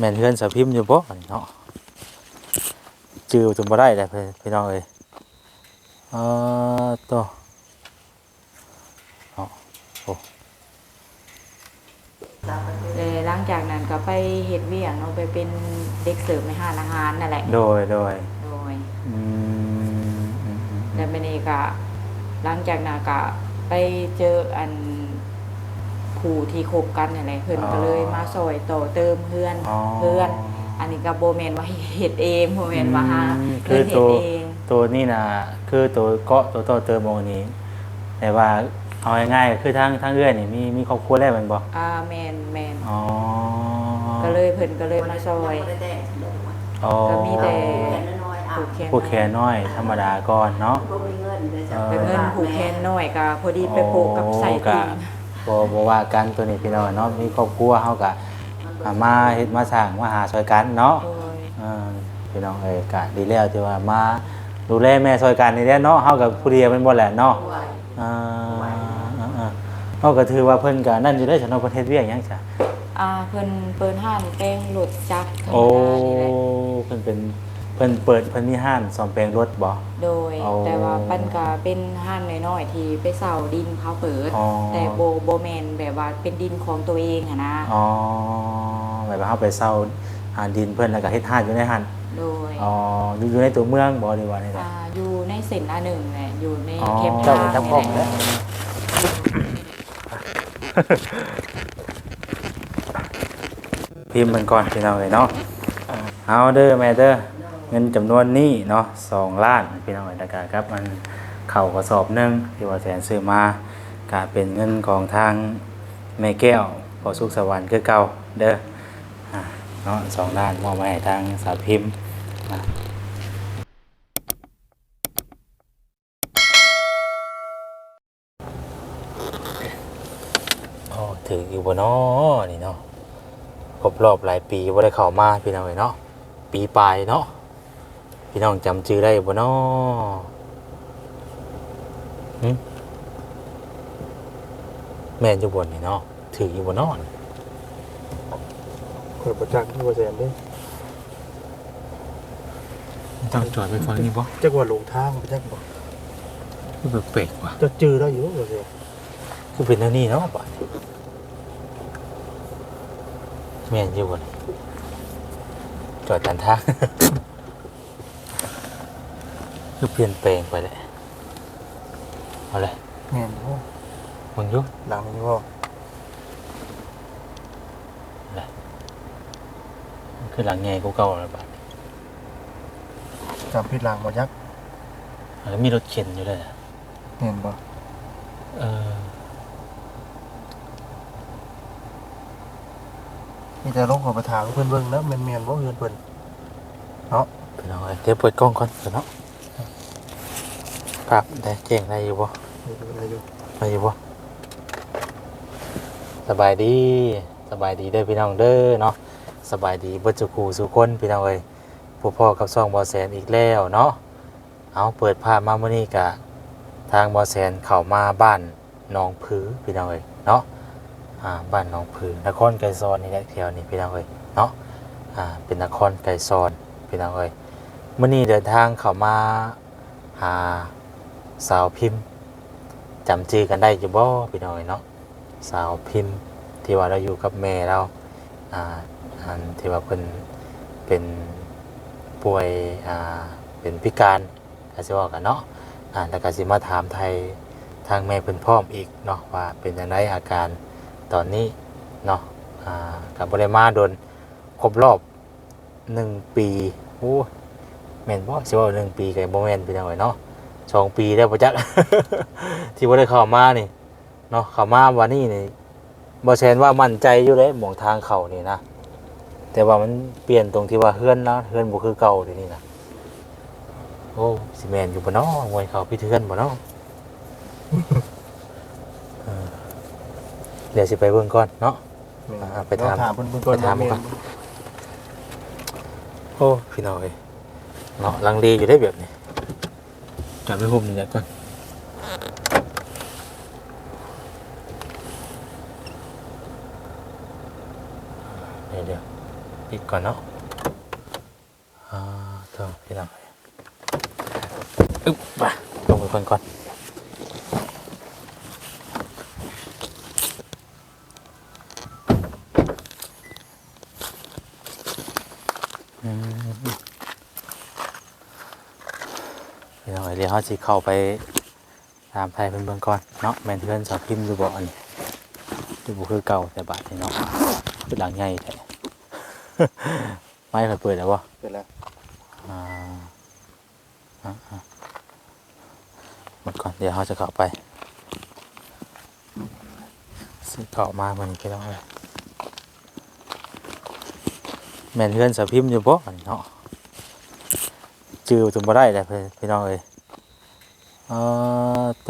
ແມ່ນເຮືອນສາວພິມຢູ່ບໍ່ອັນນີ້ເນາະ? ຈື່ຈົນບໍ່ໄດ້ແລ້ວ ພີ່ນ້ອງເອີຍ. ເອີ ໂຕ ເນາະ ໂອ້ ແລະ ຫຼັງຈາກນັ້ນກໍໄປເຮັດວຽກເນາະ ໄປເປັນເດັກເສີບໃນຮ້ານອາຫານນັ້ນແຫຼະ. ໂດຍ ໂດຍ ໂດຍ ອືມ ອືມ ແລ້ວບາດນີ້ກໍ ຫຼັງຈາກນັ້ນກໍໄປເຈີອັນ ຜູ້ທີ່ຄົບກັນນັ້ນແຫຼະ ເພິ່ນກໍເລີຍມາຊ່ອຍຕໍ່ເຕີມເຮືອນ ອໍ ເຮືອນ. ອັນນີ້ກໍບໍ່ແມ່ນວ່າເຮັດເອງ ບໍ່ແມ່ນວ່າຫາ ອືມ ເງິນເຮັດເອງ. ຄືໂຕ ໂຕນີ້ນະ ຄືໂຕເກາະ ໂຕຕໍ່ເຕີມອົງນີ້ ແຕ່ວ່າເອົາງ່າຍໆ ຄືທາງ ທາງເອື້ອຍນີ້ມີ ມີຄອບຄົວແລ້ວແມ່ນບໍ່? ອ່າ ແມ່ນ ແມ່ນ ອໍ ກໍເລີຍ ເພິ່ນກໍເລີຍມາຊ່ອຍ. ອໍ ກໍມີແຕ່ຜູກແຂນ ຜູກແຂນນ້ອຍທຳມະດາກ່ອນເນາະ. ບໍ່ມີເງິນເດີ ເອີ ແຕ່ເງິນຜູກແຂນນ້ອຍກໍພໍດີໄປໂປະກັບໄສ້ຕິ່ງ. ບໍ່ ບໍ່ວ່າກັນໂຕນີ້ພີ່ນ້ອງເນາະ ມີຄອບຄົວເຮົາກໍ ອ່າ ມາເຮັດມາສ້າງມາຫາຊ່ອຍກັນເນາະ. ໂດຍ ເອີ ພີ່ນ້ອງເອີຍ ກະດີແລ້ວທີ່ວ່າມາດູແລແມ່ຊ່ອຍກັນນີ້ແຫຼະເນາະ. ເຮົາກໍຜູ້ດຽວແມ່ນບໍ່ແຫຼະເນາະ. ໂດຍ ເອີ ເອີ ເອີ ເຮົາກໍຖືວ່າເພິ່ນກໍນັ້ນຢູ່ເດ້ຊະເນາະ. ເພິ່ນເຮັດວຽກຫຍັງຊະ? ອ່າ ເພິ່ນເປີດຮ້ານແປງລົດຈັກທຳມະດານີ້ແຫຼະ. ໂອ້ ເພິ່ນເປັນ ເພິ່ນເປີດ ເພິ່ນມີຮ້ານສ້ອມແປງລົດບໍ່? ໂດຍ ອໍ ແຕ່ວ່າມັນກໍເປັນຮ້ານນ້ອຍໆ ທີ່ໄປເຊົ່າດິນເຂົາເປີດ. ອໍ ແຕ່ບໍ່ ບໍ່ແມ່ນແບບວ່າເປັນດິນຂອງຕົວເອງຫັ້ນນະ. ອໍ ແບບວ່າເຮົາໄປເຊົ່າ ອ່າ ດິນເພິ່ນ ແລ້ວກໍເຮັດຮ້ານຢູ່ໃນຫັ້ນ. ໂດຍ ອໍ ຢູ່ ຢູ່ໃນຕົວເມືອງບໍ່ ຫຼືວ່າໃນໃດ? ອ່າ ຢູ່ໃນເສັ້ນອາໜຶ່ງແຫຼະ ຢູ່ໃນ ອໍ ແຄມທາງນີ້ແຫຼະ. ພິມເບິ່ງກ່ອນພີ່ນ້ອງເອີຍເນາະ. ເອົາເດີແມ່ເດີ ເງິນຈຳນວນນີ້ເນາະ ສອງລ້ານພີ່ນ້ອງເອີຍ ແລ້ວກະກັບອັນເຂົ້າກະສອບໜຶ່ງທີ່ວ່າແສນຊື້ມາ ກະເປັນເງິນຂອງທາງແມ່ແກ້ວ ພໍ່ສຸກສະຫວັນຄືເກົ່າເດີ. ອ່າ ເນາະ ສອງລ້ານ ມອບໃຫ້ທາງສາວພິມນະ. ໂອ້ ຖືກຢູ່ບໍ່ເນາະນີ້ເນາະ? ຄົບລອບຫຼາຍປີບໍ່ໄດ້ເຂົ້າມາພີ່ນ້ອງເອີຍເນາະ ປີປາຍເນາະ. ພີ່ນ້ອງຈຳຊື່ໄດ້ບໍ່ເນາະ? ຫຶ ແມ່ນຢູ່ບໍ່ນີ້ເນາະ? ຖືກຢູ່ບໍ່ເນາະ? ຂ້ອຍບໍ່ຈັກ ບໍ່ແຊນເດ້. ຕ້ອງຈອດໄປຝັ່ງນີ້ບໍ່? ຈັກວ່າຫຼົງທາງໄປຈັກບໍ່? ຄືແປກໆວ່າ. ເຈົ້າຈື່ໄດ້ຢູ່ບໍ່? ຄືເປັນແນວນີ້ເນາະບາດນີ້. ແມ່ນຢູ່ບໍ່ນີ້? ຈອດກັນທາງ ຄືປ່ຽນແປງໄປແຫຼະ. ເອົາເລີຍ ແມ່ນຢູ່. ເບິ່ງຢູ່ ຫຼັງນີ້ບໍ່? ຄືຫຼັງໃຫຍ່ກວ່າເກົ່າແລ້ວບາດນີ້. ຈຳຜິດຫຼັງບໍ່ຈັກ. ເອີ ມີລົດເຂັນຢູ່ເດ້. ແມ່ນບໍ່? ເອີ ມີແຕ່ລົງເຂົ້າໄປຖາມເພິ່ນເບິ່ງແລ້ວ ແມ່ນ ແມ່ນບໍ່ເຮືອນເພິ່ນເນາະ. ພີ່ນ້ອງເອີຍ ດຽວເປີດກ້ອງກ່ອນເນາະ. ພາບໄດ້ ແຈ້ງໄດ້ຢູ່ບໍ່? ໄດ້ຢູ່ ໄດ້ຢູ່ ໄດ້ຢູ່ບໍ່? ສະບາຍດີ ສະບາຍດີເດີພີ່ນ້ອງເດີເນາະ. ສະບາຍດີເບິດສູ່ຄູ່ສູ່ຄົນພີ່ນ້ອງເອີຍ ພົບພໍ້ກັບຊ່ອງບໍ່ແສນອີກແລ້ວເນາະ. ເອົາ ເປີດພາບມາມື້ນີ້ກະ ທາງບໍ່ແສນເຂົ້າມາບ້ານໜອງຜື ພີ່ນ້ອງເອີຍເນາະ. ອ່າ ບ້ານໜອງຜື ນະຄອນໄກສອນນີ້ແຫຼະ ແຖວນີ້ພີ່ນ້ອງເອີຍເນາະ. ອ່າ ເປັນນະຄອນໄກສອນພີ່ນ້ອງເອີຍ. ມື້ນີ້ເດີນທາງເຂົ້າມາຫາສາວພິມ ຈຳຊື່ກັນໄດ້ຢູ່ບໍ່ພີ່ນ້ອງເອີຍເນາະ? ສາວພິມທີ່ວ່າລາວຢູ່ກັບແມ່ລາວ ອ່າ ອັນທີ່ວ່າເພິ່ນເປັນປ່ວຍ ອ່າ ເປັນພິການ ກະຊິເວົ້າກັນເນາະ. ອ່າ ແລ້ວກະຊິມາຖາມໄຖ່ທາງແມ່ເພິ່ນພ້ອມອີກເນາະ ວ່າເປັນຈັ່ງໃດອາການຕອນນີ້ເນາະ. ອ່າ ກະບໍ່ໄດ້ມາດົນ ຄົບລອບໜຶ່ງປີ. ໂອ້ ແມ່ນບໍ່? ຊິເວົ້າໜຶ່ງປີກະບໍ່ແມ່ນພີ່ນ້ອງເອີຍເນາະ ສອງປີແລ້ວບໍ່ຈັກ ທີ່ບໍ່ໄດ້ເຂົ້າມານີ້ ເນາະ. ເຂົ້າມາວັນນີ້ນີ້ ບໍ່ແຊນວ່າໝັ້ນໃຈຢູ່ເດ້ ໝ່ອງທາງເຂົ້ານີ້ນະ ແຕ່ວ່າມັນປ່ຽນຕົງທີ່ວ່າເຮືອນລະ ເຮືອນບໍ່ຄືເກົ່າດຽວນີ້ນະ. ໂອ້ ຊິແມ່ນຢູ່ບໍ່ເນາະ? ໂອ້ຍ ເຂົ້າຜິດເຮືອນບໍ່ເນາະ? ເອີ ດຽວຊິໄປເບິ່ງກ່ອນເນາະ. ແມ່ນ ອ່າ ໄປຖາມ ລອງຖາມເພິ່ນເບິ່ງກ່ອນ ໄປຖາມ ວ່າແມ່ນ ກ່ອນ. ໂອ້ ພີ່ນ້ອງເອີຍ ເນາະ ລັງເລຢູ່ເດ້ແບບນີ້. ຈອດໄວ້ຮົ່ມນີ້ແຫຼະກ່ອນ. ດຽວ ອີກກ່ອນເນາະ. ອ່າ ໂທ້ ພີ່ນ້ອງເອີຍ ອຶບ ມາ ລົງໄປເບິ່ງກ່ອນ. ອືມ ພີ່ນ້ອງເອີຍ ດຽວເຮົາຊິເຂົ້າໄປ ຖາມໄທເພິ່ນເບິ່ງກ່ອນເນາະ. ແມ່ນເຮືອນສາວພິມຢູ່ບໍ່ອັນນີ້? ຄືບໍ່ຄືເກົ່າແຕ່ບາດນີ້ເນາະ ຄືຫຼັງໃຫຍ່ແທ້. ໄມ້ເພິ່ນເປີດແລ້ວບໍ່? ເປີດແລ້ວ. ອ່າ ອ່າ ອ່າ ເບິ່ງກ່ອນ ດຽວເຮົາຈະເຂົ້າໄປ ຊິເຂົ້າມາມື້ນີ້ ພີ່ນ້ອງເອີຍ. ແມ່ນເຮືອນສາວພິມຢູ່ບໍ່ອັນນີ້ເນາະ? ຈື່ຈົນບໍ່ໄດ້ແລ້ວ ພີ່ນ້ອງເອີຍ. ເອີ ໂຕ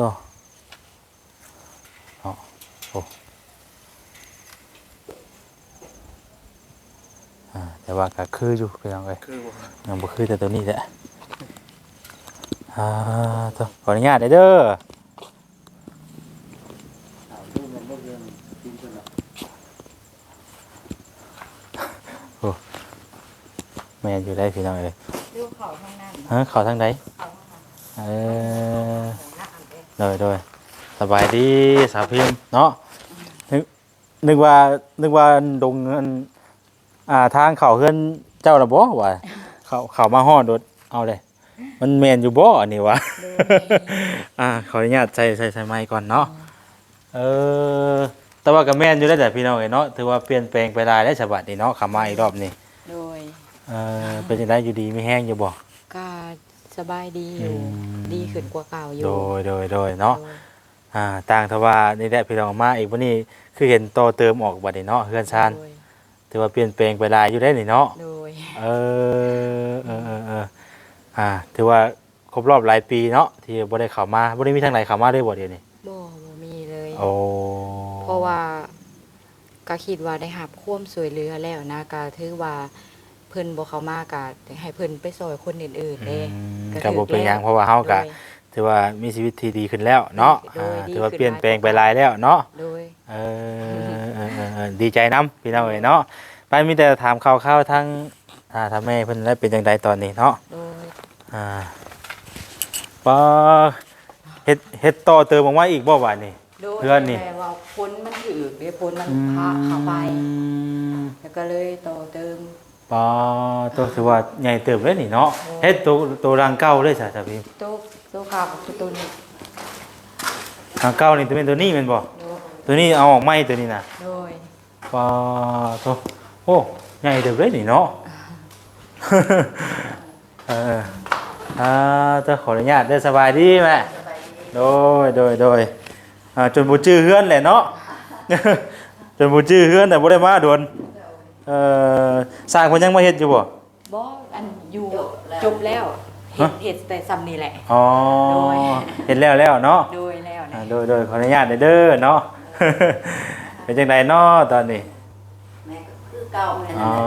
ເນາະ ໂອ້ ອ່າ ແຕ່ວ່າກໍຄືຢູ່ ພີ່ນ້ອງເອີຍ ຄືບໍ່? ຍັງບໍ່ຄືແຕ່ໂຕນີ້ແຫຼະ. ອ່າ ໂຕ ຂໍອະນຸຍາດເດີ. ໂອ້ ແມ່ນຢູ່ໄດ໋ ພີ່ນ້ອງເອີຍ. ຫຼືເຂົ້າທາງນັ້ນ? ເອີ ເຂົ້າທາງໃດ? ເຂົ້າທາງນັ້ນ. ເອີ ໂດຍ ໂດຍ ສະບາຍດີສາວພິມເນາະ. ນຶກ ນຶກວ່າ ນຶກວ່າດົງອັນ ອ່າ ທາງເຂົ້າເຮືອນເຈົ້າລະບໍ່ວ່າ ເຂົ້າ ເຂົ້າມາຮອດໂດດ ເອົາເດ້. ມັນແມ່ນຢູ່ບໍ່ອັນນີ້ວະ? ໂດຍ ອ່າ ຂໍອະນຸຍາດໃສ່ ໃສ່ ໃສ່ໄມກ່ອນເນາະ. ເອີ ເອີ ແຕ່ວ່າກໍແມ່ນຢູ່ແລ້ວແຫຼະ ພີ່ນ້ອງເອີຍເນາະ. ຖືວ່າປ່ຽນແປງໄປຫຼາຍແລ້ວສະບັດນີ້ເນາະ ເຂົ້າມາອີກຮອບນີ້. ໂດຍ ເອີ ເປັນຈັ່ງໃດ ຢູ່ດີມີແຮງຢູ່ບໍ່? ກໍສະບາຍດີຢູ່ ອືມ ດີຂຶ້ນກວ່າເກົ່າຢູ່. ໂດຍ ໂດຍ ໂດຍເນາະ. ໂດຍ ອ່າ ຕ່າງຖ້າວ່ານີ້ແຫຼະ ພີ່ນ້ອງ ມາອີກມື້ນີ້ ຄືເຫັນຕໍ່ເຕີມອອກບັດນີ້ເນາະ ເຮືອນຊານ. ໂດຍ ຖືວ່າປ່ຽນແປງໄປຫຼາຍຢູ່ເດ້ນີ້ເນາະ. ໂດຍ ເອີ ເອີ ເອີ ເອີ ອ່າ ຖືວ່າຄົບຮອບຫຼາຍປີເນາະ ທີ່ບໍ່ໄດ້ເຂົ້າມາ. ບໍ່ໄດ້ມີທາງໃດເຂົ້າມາເລີຍບໍ່ດຽວນີ້? ບໍ່ ບໍ່ມີເລີຍ. ໂອ້ ເພາະວ່າກະຄິດວ່າໄດ້ຮັບຄວາມຊ່ວຍເຫຼືອແລ້ວນະ ກະຖືວ່າເພິ່ນບໍ່ເຂົ້າມາ ກະໃຫ້ເພິ່ນໄປຊ່ອຍຄົນອື່ນໆເດ້. ອືມ ກະ ກະບໍ່ເປັນຫຍັງ ເພາະວ່າເຮົາກະ ໂດຍ ຖືວ່າມີຊີວິດທີ່ດີຂຶ້ນແລ້ວເນາະ. ໂດຍ ອ່າ ຖືວ່າປ່ຽນແປງໄປຫຼາຍແລ້ວເນາະ. ໂດຍ ເອີ ເອີ ເອີ ເອີ ເອີ ດີໃຈນຳ ພີ່ນ້ອງເອີຍເນາະ. ໄປ ມີແຕ່ຖາມຂ່າວໆທາງ ອ່າ ທາງແມ່ເພິ່ນແລ້ວ ເປັນຈັ່ງໃດຕອນນີ້ເນາະ? ໂດຍ ອ່າ ປາ ເຮັດ ເຮັດຕໍ່ເຕີມອອກມາອີກບໍ່ບາດນີ້? ໂດຍ ເຮືອນນີ້ ແຕ່ວ່າຝົນມັນຖືກເດ້ ຝົນມັນ ອືມ ພະເຂົ້າໄປ ແລ້ວກໍເລີຍຕໍ່ເຕີມ. ປາ ໂຕ ຖືວ່າໃຫຍ່ເຕີບເດ້ນີ້ເນາະ. ໂດຍ ເຮັດໂຕ ໂຕຫຼັງເກົ່າເດ້ຊະ ສາວພິມ? ໂຕ ໂຕເກົ່າຄືໂຕນີ້. ຫຼັງເກົ່ານີ້ ໂຕແມ່ນໂຕນີ້ແມ່ນບໍ່? ໂດຍ ໂຕນີ້ເອົາອອກໃໝ່ໂຕນີ້ນະ. ໂດຍ ປາໂທ ໂອ້ ໃຫຍ່ເຕີບເດ້ນີ້ເນາະ. ເອີ ເອີ ອ່າ ເຈົ້າ ຂໍອະນຸຍາດເດີ ສະບາຍດີແມ່? ໂດຍ ໂດຍ ໂດຍ ອ່າ ຈົນບໍ່ຈື່ເຮືອນແຫຼະເນາະ ຈົນບໍ່ຈື່ເຮືອນແຫຼະ ບໍ່ໄດ້ມາດົນ. ເອີ ຊ່າງເພິ່ນຍັງມາເຮັດຢູ່ບໍ່? ບໍ່ ອັນຢູ່ ຈົບແລ້ວ ຈົບແລ້ວ ເຮັດ ຮະ? ເຮັດແຕ່ຊ່ຳນີ້ແຫຼະ. ອໍ ໂດຍ ເຮັດແລ້ວແລ້ວເນາະ. ໂດຍ ແລ້ວແຫຼະ. ອ່າ ໂດຍ ໂດຍ ຂໍອະນຸຍາດເດີເນາະ. ເປັນຈັ່ງໃດເນາະຕອນນີ້? ແມ່ກໍຄືເກົ່າ ແມ່ນ ອໍ ນັ້ນແຫຼະ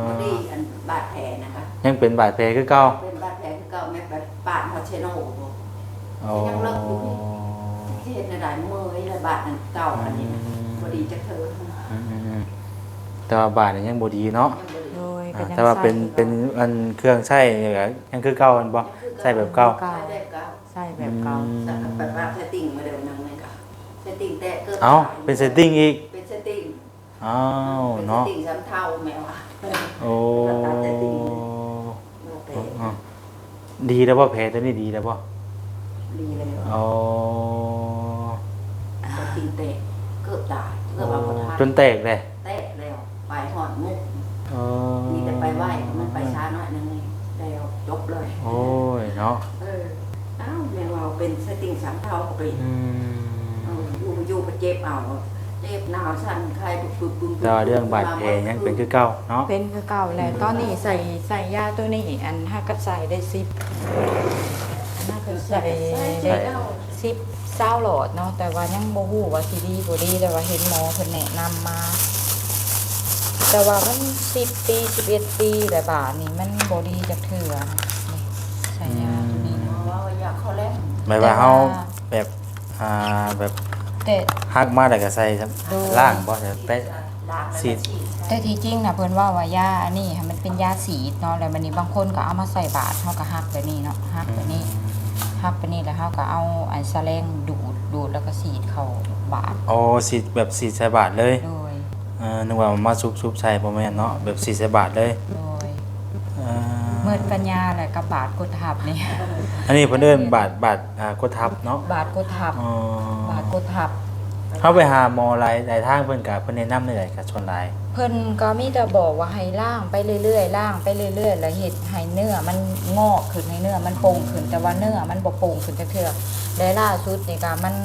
ບໍ່ດີ ອັນບາດແຜນະຄະ ຍັງເປັນບາດແຜຄືເກົ່າ. ເປັນບາດແຜຄືເກົ່າ ແມ່ໄປປາດຮອດເຊໂນບໍ່? ອໍ ຍັງເລິກຢູ່ນີ້ ຊິເຮັດແນວໃດ? ເມື່ອຍແລ້ວ ບາດອັນເກົ່າ ອືມ ອັນນີ້ນະ ບໍ່ດີຈັກເທື່ອ. ອືມໆໆ ແຕ່ວ່າບາດນີ້ຍັງບໍ່ດີເນາະ. ຍັງບໍ່ດີ. ໂດຍ ອ່າ ກໍຍັງ ແຕ່ວ່າເປັນ ໃຊ້ຄືເກົ່າ ເປັນອັນເຄື່ອງໃຊ້ນີ້ກໍຍັງຄືເກົ່າແມ່ນບໍ່? ຍັງຄືເກົ່າ ໃຊ້ແບບເກົ່າ. ເກົ່າ ໃຊ້ແບບເກົ່າ ໃຊ້ແບບເກົ່າ. ອືມ ແລ້ວກໍໄປປະເຊັດຕິ້ງມາເດີນໜຶ່ງນີ້ກໍເຊັດຕິ້ງແຕກເກີບ. ເອົ້າ ຕາຍ ເປັນເຊັດຕິ້ງອີກ. ເຊັດຕິ້ງ ອ້າວ ເນາະ ເປັນເຊັດຕິ້ງຊຳເທົາແມ່ວ່າ. ໂອ້ ຕັດເຊັດຕິ້ງ ບໍ່ແປນ. ເອີ ເອີ ດີແລ້ວບໍ່? ແຜຕົວນີ້ດີແລ້ວບໍ່? ດີແລ້ວ. ອໍ ເຊັດຕິ້ງແຕກ ເກີບຕາຍ ເກືອບວ່າບໍ່ທັນ. ຈົນແຕກເດ້? ແຕກແລ້ວ ໄປຮອດມຸກ. ອໍ ມີແຕ່ໄປໄຫວ້ ມັນໄປຊ້າໜ້ອຍໜຶ່ງນີ້ ແລ້ວຈົບເລີຍ. ໂອ້ຍເນາະ. ເອີ ອ້າວ ແມ່ນວ່າເປັນເຊັດຕິ້ງຊຳເທົາກໍເປັນ. ອືມ ເອີ ຢູ່ ຢູ່ກໍເຈັບເອົາ ເຈັບໜາວສັ່ນໄຂ້ປຶບໆ ແຕ່ວ່າເລື່ອງບາດແຜຍັງເປັນຄືເກົ່າເນາະ? ເປັນຄືເກົ່າແຫຼະ. ອືມ ຕອນນີ້ໃສ່ ໃສ່ຢາຕົວນີ້ ອັນ ຫາກັດໃສ່ໄດ້ສິບ ຫາກັດໃສ່ໄດ້ສິບ ຊາວຫຼອດເນາະ ແຕ່ວ່າຍັງບໍ່ຮູ້ວ່າຊິດີບໍ່ດີ ແຕ່ວ່າເຫັນໝໍເພິ່ນແນະນຳມາ ແຕ່ວ່າມັນສິບປີ ສິບເອັດປີແລ້ວ ບາດນີ້ມັນບໍ່ດີຈັກເທື່ອ. ນີ້ ໃສ່ຢາຕົວນີ້ນະ ອືມ ເວົ້າຢາກເຂົ້າແລ້ວ ແບບວ່າເຮົາ ແບບ ອ່າ ແບບແຕະ ຫັກມາແລ້ວກໍໃສ່ ໂດຍ ລ້າງບໍ່? ແປະ ສີດ ແຕ່ທີ່ຈິງນະ ເພິ່ນເວົ້າວ່າຢາອັນນີ້ຫັ້ນມັນເປັນຢາສີດເນາະ ແລ້ວບາດນີ້ບາງຄົນກໍເອົາມາໃສ່ບາດ ເຮົາກໍຫັກແບບນີ້ເນາະ ຫັກແບບນີ້ ອືມ ຫັກແບບນີ້ ແລ້ວເຮົາກໍເອົາອັນສະແລງດູດ ດູດແລ້ວກໍສີດເຂົ້າບາດ. ອໍ ສີດແບບສີດໃສ່ບາດເລີຍ. ໂດຍ. ເອີ ນຶກວ່າມາຊຸບໆໃສ່ ບໍ່ແມ່ນເນາະ ແບບສີດໃສ່ບາດເລີຍ. ໂດຍ. ເອີ ໝົດປັນຍາແຫຼະກັບບາດກົດທັບນີ້. ອັນນີ້ເພິ່ນເອີ້ນບາດ ບາດ ອ່າ ກົດທັບເນາະ. ບາດກົດທັບ. ອໍ ບາດກົດທັບ. ເຮົາໄປຫາໝໍຫຼາຍ ຫຼາຍທາງ ເພິ່ນກະ ເພິ່ນແນະນຳແນວໃດກະສ່ວນຫຼາຍ? ເພິ່ນກໍມີແຕ່ບອກວ່າໃຫ້ລ້າງໄປເລື້ອຍໆ ລ້າງໄປເລື້ອຍໆ ແລ້ວເຮັດໃຫ້ເນື້ອມັນງອກຂຶ້ນ ໃຫ້ເນື້ອມັນໂປ່ງຂຶ້ນ ອືມ ແຕ່ວ່າເນື້ອມັນບໍ່ໂປ່ງຂຶ້ນຈັກເທື່ອ. ແລະລ່າສຸດນີ້ກະມັນ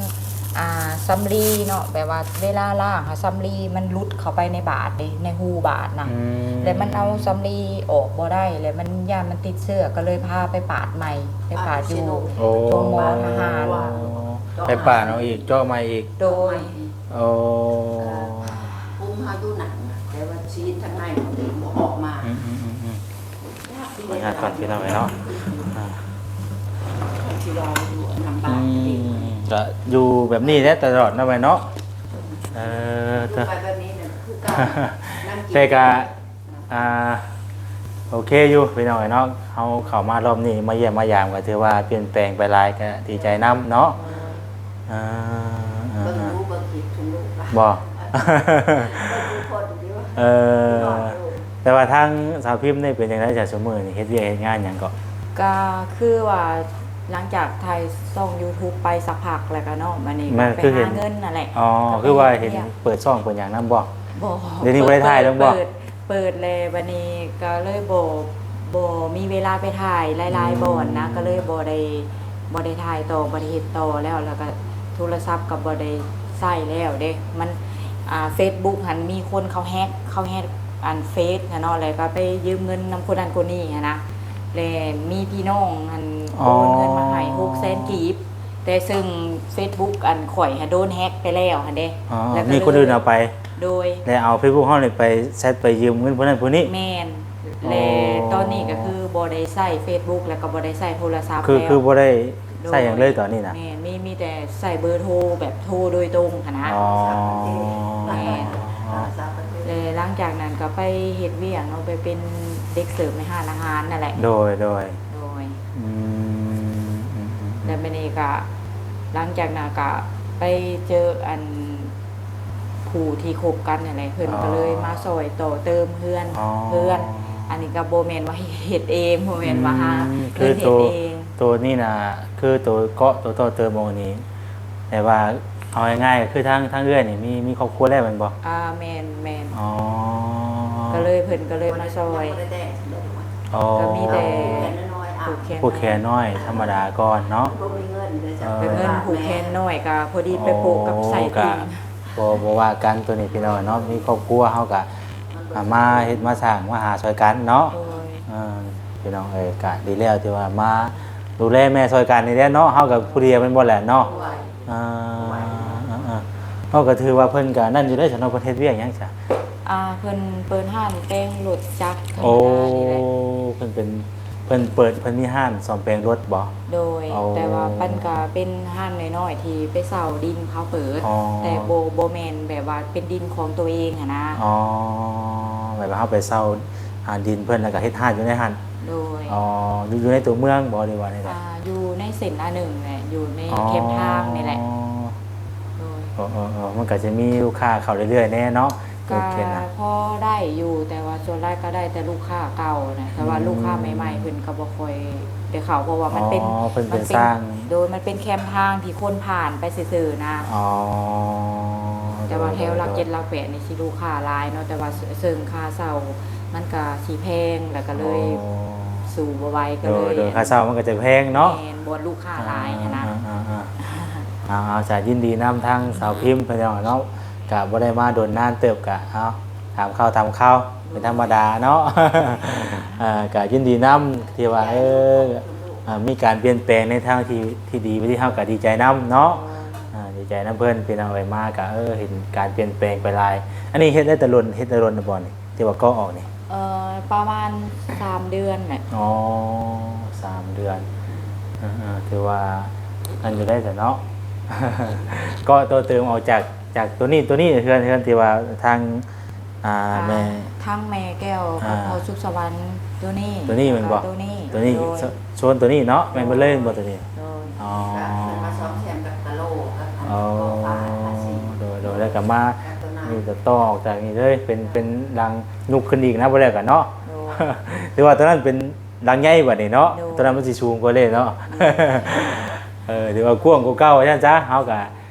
ອ່າ ສຳລີເນາະ ແບບວ່າເວລາລ້າງຫາ ສຳລີມັນຫຼຸດເຂົ້າໄປໃນບາດເດ້ ໃນຮູບາດນະ ອືມ ແລ້ວມັນເອົາສຳລີອອກບໍ່ໄດ້ ແລ້ວມັນ ຢ້ານມັນຕິດເຊື້ອ ກໍເລີຍພາໄປປາດໃໝ່ ໄປປາດຢູ່ ໂອ້ ໂຮງໝໍທະຫານ. ໄປປາດເອົາອີກ ເຈາະໃໝ່ອີກ. ໂດຍ. ໂອ້ ປຸ້ມເຮົາຢູ່ໜັງນະ ແຕ່ວ່າຊີດທາງໃນມັນບໍ່ອອກມາ. ອືມໆໆໆ ຂໍອະນຸຍາດກ່ອນພີ່ນ້ອງເອີຍເນາະ. ອ່າ ອືມ ກະຢູ່ແບບນີ້ແຫຼະຕະຫຼອດເນາະ ແມ່ເນາະ. ເອີ ແຕ່ກະ ອ່າ ໂອເຄຢູ່ພີ່ນ້ອງເອີຍເນາະ ເຮົາເຂົ້າມາລອບນີ້ ມາຢ້ຽມມາຢາມ ກໍຖືວ່າປ່ຽນແປງໄປຫຼາຍ ກໍດີໃຈນຳເນາະ. ເອີ ເບິ່ງລູກ ເບິ່ງຄລິບທຸກມື້ ບໍ່ ເບິ່ງທຸກຄົນຢູ່. ເອີ ແຕ່ວ່າທາງສາວພິມນີ້ເປັນຈັ່ງໃດຊະ ຊຸມື້ນີ້ເຮັດວຽກເຮັດງານຫຍັງເກາະ? ກໍຄືວ່າຫຼັງຈາກຖ່າຍຊ່ອງຢູທູບໄປສັກພັກແລ້ວກໍເນາະ ບັດນີ້ກໍໄປຫາເງິນນັ້ນແຫຼະ. ອໍ ຄືວ່າເຫັນເປີດຊ່ອງເປີດຫຍັງນຳບໍ່? ບໍ່ ດຽວນີ້ບໍ່ໄດ້ຖ່າຍແລ້ວບໍ່? ເປີດ ເປີດແລ້ວ ບັດນີ້ກໍເລີຍບໍ່ ບໍ່ມີເວລາໄປຖ່າຍຫຼາຍໆ ອືມ ບ່ອນນະ ກໍເລີຍບໍ່ໄດ້ ບໍ່ໄດ້ຖ່າຍຕໍ່ ບໍ່ໄດ້ເຮັດຕໍ່ແລ້ວ ແລ້ວກໍໂທລະສັບກໍບໍ່ໄດ້ໃຊ້ແລ້ວເດ້. ມັນ ອ່າ ເຟສບຸກຫັ້ນມີຄົນເຂົາແຮັກ ເຂົາແຮັກອັນເຟສຫັ້ນເນາະ ແລ້ວກໍໄປຢືມເງິນນຳຄົນນັ້ນຄົນນີ້ຫັ້ນນະ ແລ້ວມີພີ່ນ້ອງຫັ້ນ ອໍ ໂອນເງິນມາໃຫ້ຫົກແສນກີບ ແຕ່ເຊິ່ງເຟສບຸກອັນຂ້ອຍຫັ້ນໂດນແຮັກໄປແລ້ວຫັ້ນເດ້. ອໍ ແລ້ວກໍມີຄົນອື່ນເອົາໄປ. ໂດຍ. ແລ້ວເອົາເຟສບຸກເຮົານີ້ໄປແຊັດໄປຢືມເງິນຜູ້ນັ້ນຜູ້ນີ້. ແມ່ນ. ອໍ ແລະຕອນນີ້ກໍຄືບໍ່ໄດ້ໃຊ້ເຟສບຸກ ແລ້ວກໍບໍ່ໄດ້ໃຊ້ໂທລະສັບ ຄື ແລ້ວ ຄືບໍ່ໄດ້ໃຊ້ຫຍັງເລີຍຕອນນີ້ນະ. ໂດຍ. ແມ່ນ. ມີ ມີແຕ່ໃຊ້ເບີໂທແບບໂທໂດຍຕົງຫັ້ນນະ. ອໍ ແມ່ນ. ແລະຫຼັງຈາກນັ້ນກໍໄປເຮັດວຽກເນາະ ໄປເປັນເດັກເສີບໃນຮ້ານອາຫານນັ້ນແຫຼະ. ໂດຍ ໂດຍ. ໂດຍ. ອືມ ອືມ ອືມ ແລ້ວບັດນີ້ກໍ ຫຼັງຈາກນັ້ນກໍໄປເຈີອັນ ຜູ້ທີ່ຄົບກັນນັ້ນແຫຼະ ເພິ່ນ ອໍ ກໍເລີຍມາຊ່ອຍຕໍ່ເຕີມເຮືອນ ອໍ ເຮືອນ. ອັນນີ້ກໍບໍ່ແມ່ນວ່າເຮັດເອງ ບໍ່ແມ່ນວ່າຫາ ອືມ ເງິນເຮັດເອງ. ຄືໂຕ ໂຕນີ້ນະ ຄືໂຕເກາະ ໂຕຕໍ່ເຕີມອົງນີ້ ແຕ່ວ່າເອົາງ່າຍໆ ກໍຄືທາງ ທາງເອື້ອຍນີ້ມີ ມີຄອບຄົວແລ້ວແມ່ນບໍ່? ອ່າ ແມ່ນ ແມ່ນ. ອໍ ກໍເລີຍ ເພິ່ນກໍເລີຍມາຊ່ອຍ. ອໍ ກໍມີແຕ່ຜູກແຂນນ້ອຍ ຜູກແຂນນ້ອຍທຳມະດາກ່ອນເນາະ. ເອີ ເງິນຜູກແຂນນ້ອຍກໍພໍດີໄປໂປະກັບໄສ້ຕິ່ງ. ໂອ້ ກໍບໍ່ ບໍ່ວ່າກັນໂຕນີ້ພີ່ນ້ອງເນາະ ມີຄອບຄົວເຮົາກໍ ອ່າ ມາເຮັດມາສ້າງມາຫາຊ່ອຍກັນເນາະ. ໂດຍ. ເອີ ພີ່ນ້ອງເອີຍ ກະດີແລ້ວທີ່ວ່າມາດູແລແມ່ຊ່ອຍກັນນີ້ແຫຼະເນາະ ເຮົາກໍຜູ້ດຽວແມ່ນບໍ່ແຫຼະເນາະ. ໂດຍ. ອ່າ ເອີ ເອີ ເອີ ເຮົາກໍຖືວ່າເພິ່ນກໍນັ້ນຢູ່ເດ້ຊະເນາະ ເພິ່ນເຮັດວຽກຫຍັງຊະ? ອ່າ ເພິ່ນເປີດຮ້ານແປງລົດຈັກທຳມະດານີ້ແຫຼະ. ໂອ້ ເພິ່ນເປັນ ເພິ່ນເປີດ ເພິ່ນມີຮ້ານສ້ອມແປງລົດບໍ່? ໂດຍ. ໂອ້ ແຕ່ວ່າມັນກໍເປັນຮ້ານນ້ອຍໆ ທີ່ໄປເຊົ່າດິນເຂົາເປີດ. ອໍ ແຕ່ບໍ່ ບໍ່ແມ່ນແບບວ່າເປັນດິນຂອງຕົວເອງຫັ້ນນະ. ອໍ ແບບວ່າເຮົາໄປເຊົ່າ ອ່າ ດິນເພິ່ນ ແລ້ວກໍເຮັດຮ້ານຢູ່ໃນຫັ້ນ. ໂດຍ. ອໍ ຢູ່ ຢູ່ໃນຕົວເມືອງບໍ່ ຫຼືວ່າໃນໃດ? ອ່າ ຢູ່ໃນເສັ້ນອາໜຶ່ງແຫຼະ ຢູ່ໃນ ອໍ ແຄມທາງນີ້ແຫຼະ. ໂດຍ. ເອີ ເອີ ເອີ ມັນກໍຈະມີລູກຄ້າເຂົ້າເລື້ອຍໆແດ່ເນາະ. ກໍພໍໄດ້ຢູ່ ແຕ່ວ່າສ່ວນຫຼາຍກໍໄດ້ແຕ່ລູກຄ້າເກົ່ານະ ແຕ່ວ່າ ອືມ ລູກຄ້າໃໝ່ໆ ເພິ່ນກໍບໍ່ຄ່ອຍໄດ້ເຂົ້າ ເພາະວ່າມັນເປັນ ອໍ ເພິ່ນເປັນ ມັນເປັນ ສ້າງ ໂດຍ ມັນເປັນແຄມທາງທີ່ຄົນຜ່ານໄປຊື່ໆນະ. ອໍ ແຕ່ວ່າແຖວຫຼັກເຈັດ ໂດຍ ຫຼັກແປດນີ້ຊິລູກຄ້າຫຼາຍເນາະ ແຕ່ວ່າເຊິ່ງຄ່າເຊົ່າມັນກໍຊິແພງ ແລ້ວກໍເລີຍ ອໍ ສູ້ບໍ່ໄຫວ ກໍເລີຍ ໂດຍ ໂດຍ ຄ່າເຊົ່າມັນກໍຈະແພງເນາະ. ແມ່ນ ບ່ອນລູກຄ້າຫຼາຍຫັ້ນນະ. ອ່າ ອ່າ ອ່າ ອ່າ ເອົາ ເອົາ ສາ ຍິນດີນຳທາງສາວພິມເພິ່ນເນາະ ກະບໍ່ໄດ້ມາດົນນານເຕີບ ກະ ເອົາ ຖາມຂ່າວຖາມຄາວເປັນທຳມະດາເນາະ. ເອີ ກະຍິນດີນຳທີ່ວ່າ ເອີ ເອີ ມີການປ່ຽນແປງໃນທາງທີ່ ທີ່ດີ ທີ່ເຮົາກະດີໃຈນຳເນາະ. ເອີ ເອີ ດີໃຈນຳເພິ່ນ ພີ່ນ້ອງເອີຍ ມາກະ ເອີ ເຫັນການປ່ຽນແປງໄປຫຼາຍ. ອັນນີ້ເຮັດໄດ້ແຕ່ດົນ ເຮັດແຕ່ດົນແລ້ວບໍ່ນີ້ ທີ່ວ່າກໍອອກນີ້? ເອີ ປະມານສາມເດືອນແຫຼະ. ອໍ ສາມເດືອນ. ເອີ ເອີ ຖືວ່າອັນຢູ່ໄດ້ແຫຼະເນາະ. ກໍຕໍ່ເຕີມອອກຈາກ ຈາກໂຕນີ້ ໂຕນີ້ເຮືອນ ເຮືອນທີ່ວ່າທາງ ອ່າ ອ່າ ແມ່ ທັງແມ່ແກ້ວກັບ ອ່າ ພໍ່ສຸກສະຫວັນ ໂຕນີ້ ໂຕນີ້ແມ່ນບໍ່? ແລ້ວກໍໂຕນີ້ ໂຕນີ້ ໂດຍ ໂຊນໂຕນີ້ເນາະ ແມ່ນເບິດເລີຍແມ່ນບໍ່ໂຕນີ້? ໂດຍ ອໍ ກໍເພິ່ນມາສ້ອມແຊມກັບຕະໂຫຼກັບອັນ ອໍ ກໍ່ຟ້າທາສີ ໂດຍ ໂດຍ ແລ້ວກໍມາ ກັບໂຕນັ້ນ ນີ້ກໍຕໍ່ອອກຈາກນີ້ເລີຍ ເປັນ ເປັນຫຼັງຍຸບຂຶ້ນອີກນະ ບໍ່ແລ້ວກໍເນາະ ໂດຍ ຖືວ່າໂຕນັ້ນເປັນ ຫຼັງໃຫຍ່ບັດນີ້ເນາະ ໂດຍ ຕອນນັ້ນມັນຊິສູງກວ່າເລີຍເນາະ ໂດຍ ເອີ ຖືວ່າກວ້າງກວ່າເກົ່າວ່າຊັ້ນຊະ ເຮົາກະ